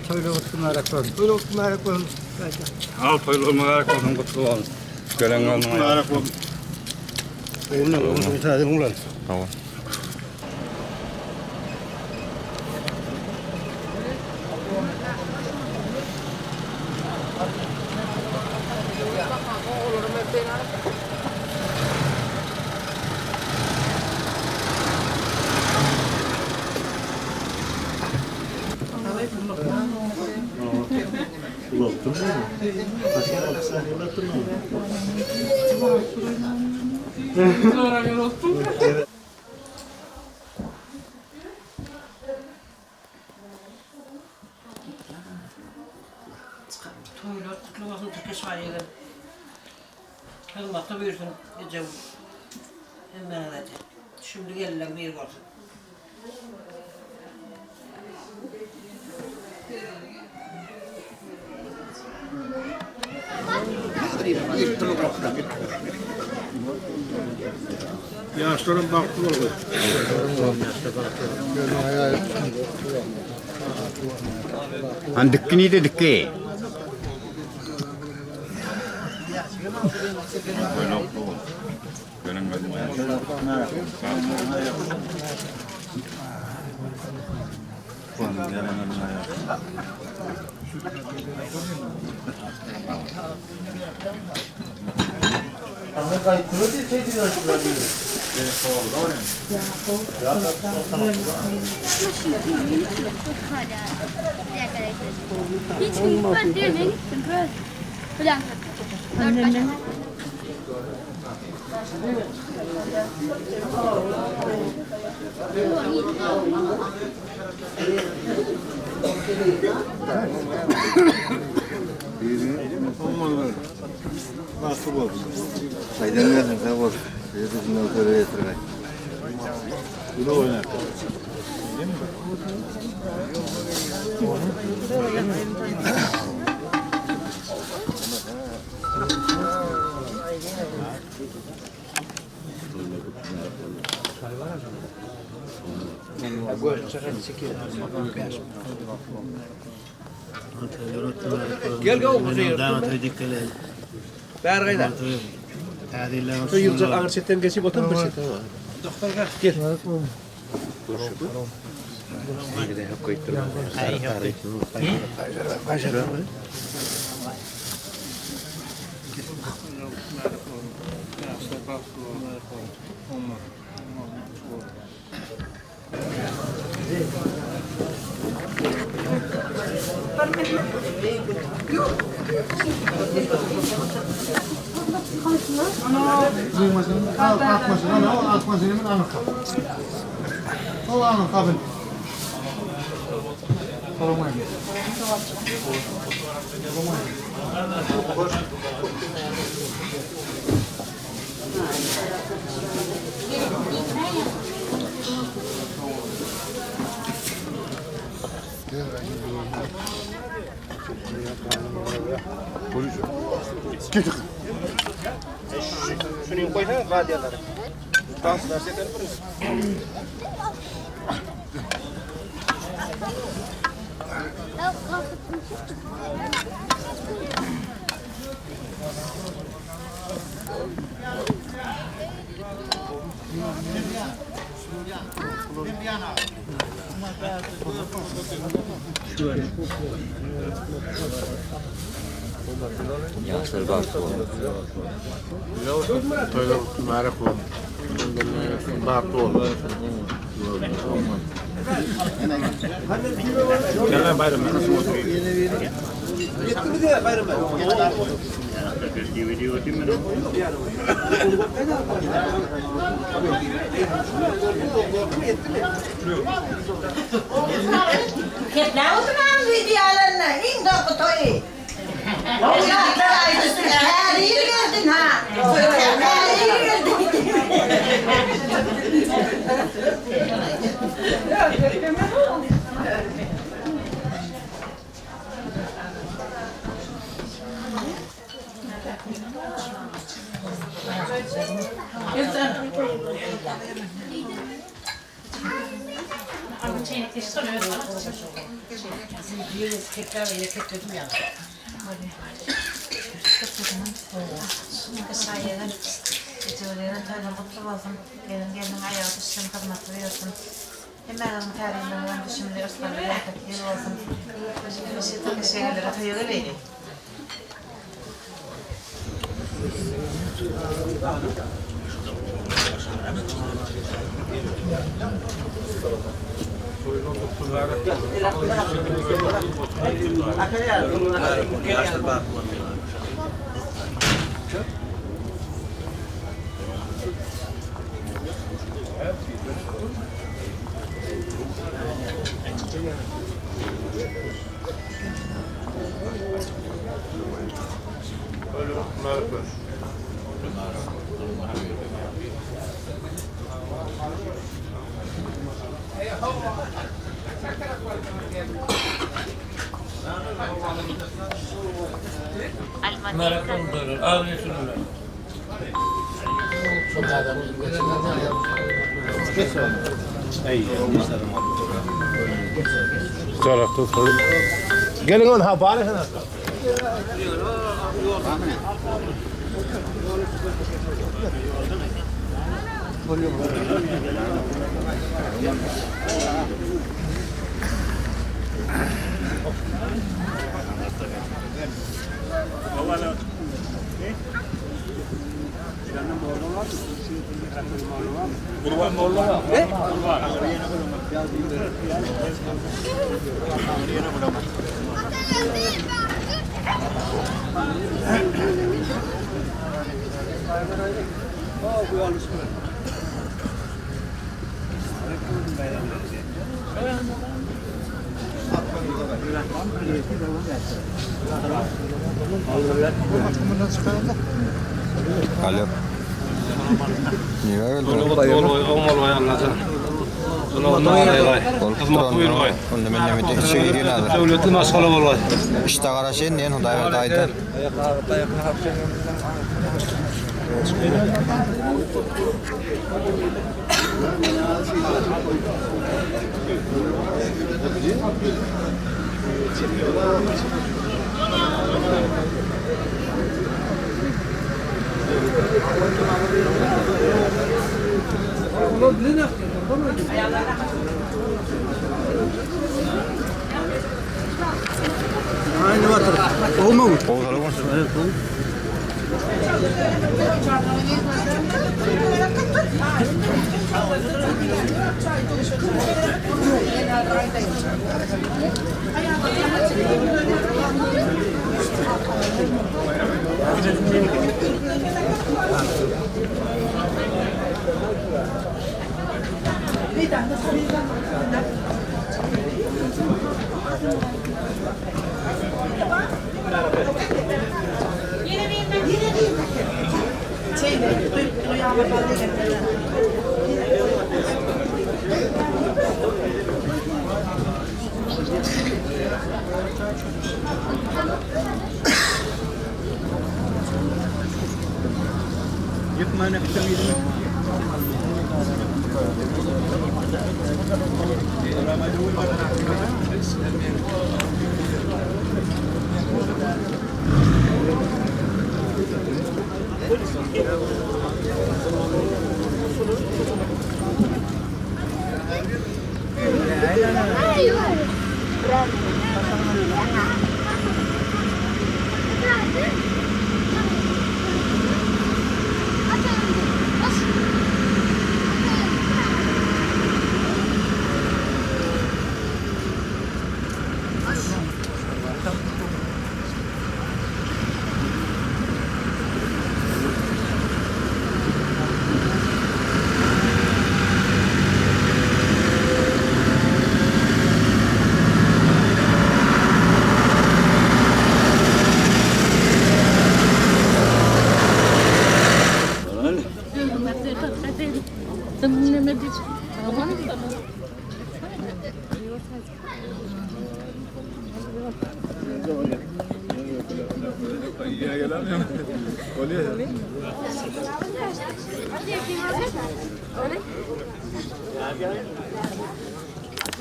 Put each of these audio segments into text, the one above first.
Toýlar gutly mübärek bolsun. Toýlar gutly mübärek bolsun. Al toýlar mübärek bolsun, gutly bolsun. Gelen gelin Mübärek bolsun. Tamam. Toýlar gutly bolsun Tirkeş baýa gelip. Hyzmatda buýursun ejem hemmäňize-de. Düşümli gelinleň biri bolsun. Ýaşlaram bagtly boldy. Han dikki nide dikki? Hiç kim gitmedi diye ben gittim. Bülent. Dört Aýdan sag bol. Özüňden köre getirgay. Gel gel Bäri gaýda. Şu ýyljak aňyr çetden geçip otur bir çetden. Doktor gel. Gel. Şuny goýsaň radiolara. Danslar çeker bir. Ýaşlar bagtly bolsun. Toýlar gutly mübärek bolsun. Bagtly bol. Gel bayram. Ne oturan videolarına? İn kapı toyu. Her yıl geldin ha. Her yıl geldin. Geliň on ha bary hana. Alo. Nirä geldiň? Hyzmat buýurgaý. Onda men näme diýip içe girýän hazir. Döwletli maşgala bolgaý. Işde garaşaýyn diýen Hudaý berdi aýdar. Gowy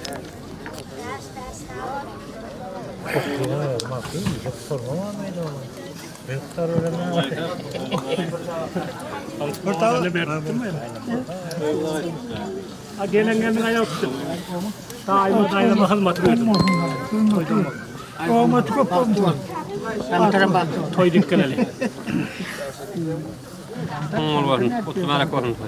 sag Oňňul bolsun. Gutly mübärek bolsun. Mübärek bolsun.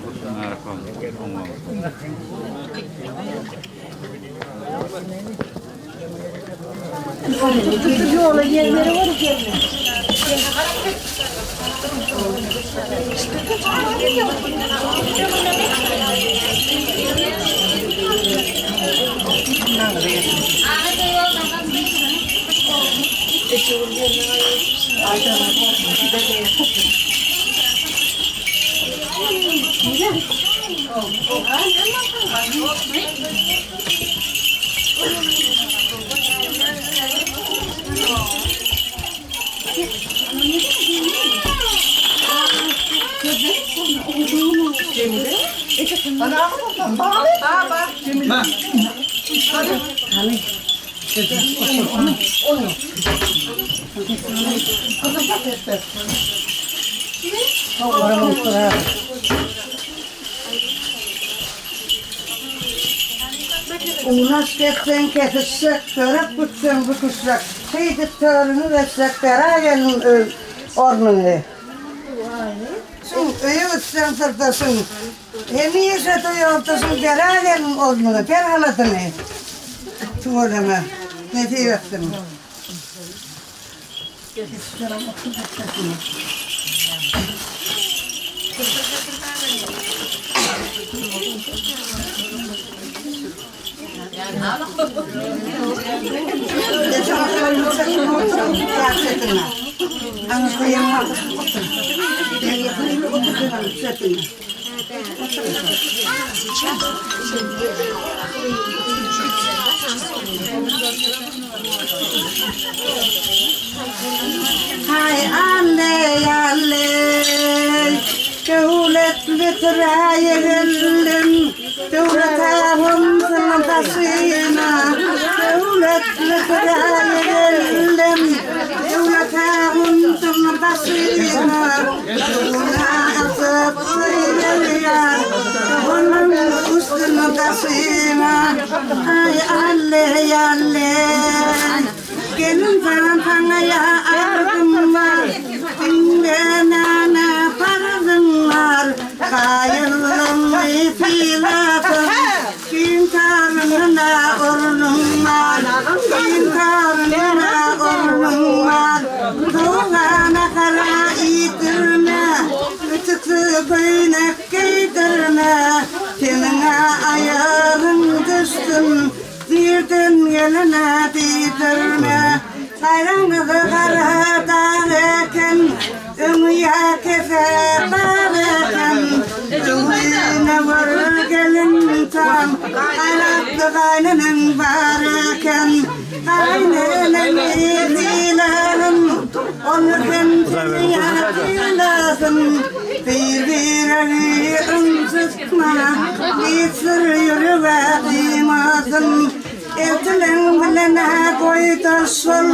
Oňňul. Unaş kesseň kesişjek, çörek bütseň büküşjek, şeýdip törüňi geçjek, bera gelin öý ornuňy. Şuň öýe gitseň syrdaşyň, hemişe-de ýoldaşyň, bera gelin ornuňy, ber halatyny. Tüweleme, nesip etsin. Haý alle alle, döwletli türäýe geldim, Döwlet agymsynyň daşyna, Döwletli türäýe geldim, Döwlet agymsynyň daşyna, Döwlet atyp söýleýär, Onuň üstüniň daşyna, Aý alle alle. Gelin saňa saňa ýa arzym bar, Diňle nana parzym bar, Gaýylymy sylasyn, Giň taryna ornuň bar, Giň taryna ornuň bar. Dogana gara iýdirme, Ütüksiz köýnek geýdirme, Seniň-ä aýagyň düşsün, Irden gelene diýdirme, Gaýraňyzy gara dag eken, Öňi ýa kese bag eken, Öňüne bir gelin tam, Gaýratly gaýneneň bar eken, Gaýneneňi sylagyn, Ol hem seni ýatylasyn, Bir-biregi ynjytma, Hiç bir ýürege gyýmasyn. Eltileň bilen-ä boýdaş bol,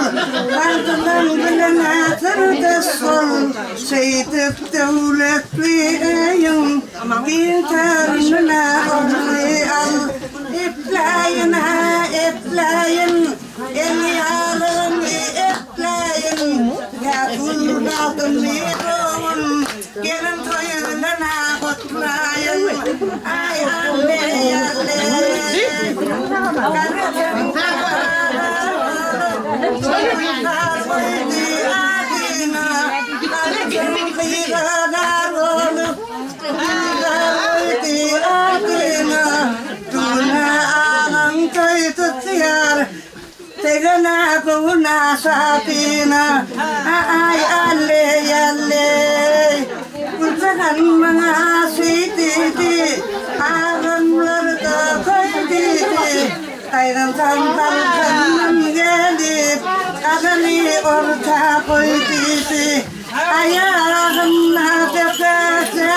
Bardylaň bilen-ä syrdaş bol. Şeýdip döwletli öýüň Giň törüne orny al. Epläýin-ä, epläýin, El ýalyny epläýin, Ýa pul aldymy dogan, Gelin toýy bilen-ä gutlaýyn. Aý, alle, Gaýyntam galkandan gelip, Gazaly orta goý diýdi. Aýagynda depese,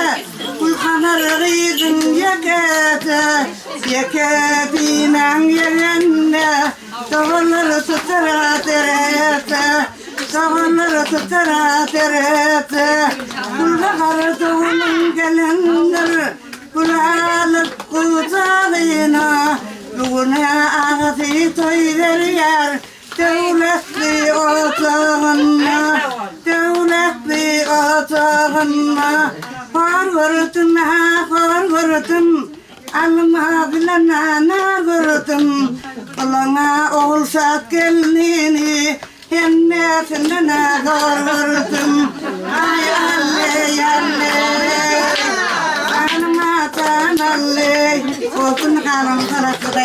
Gülhamar gyzyň ýekesi, Ýeke dinaň ýegende, Dogalar Tutar derete, Doganlar tutar derete. Gülbahar doğunun gelindir, Gül alyp gujagyna, Bugüne agasy toý berýär, Döwletli otagynda, Döwletli otagynda. Hor gördüm, ha hor gördüm, Alma bilen nar gördüm. Gulaňa Ogulşat gelnini, Hemmesinden zor gördüm. Aý alle, alle, Alma tan alle, Olsun halym halakda.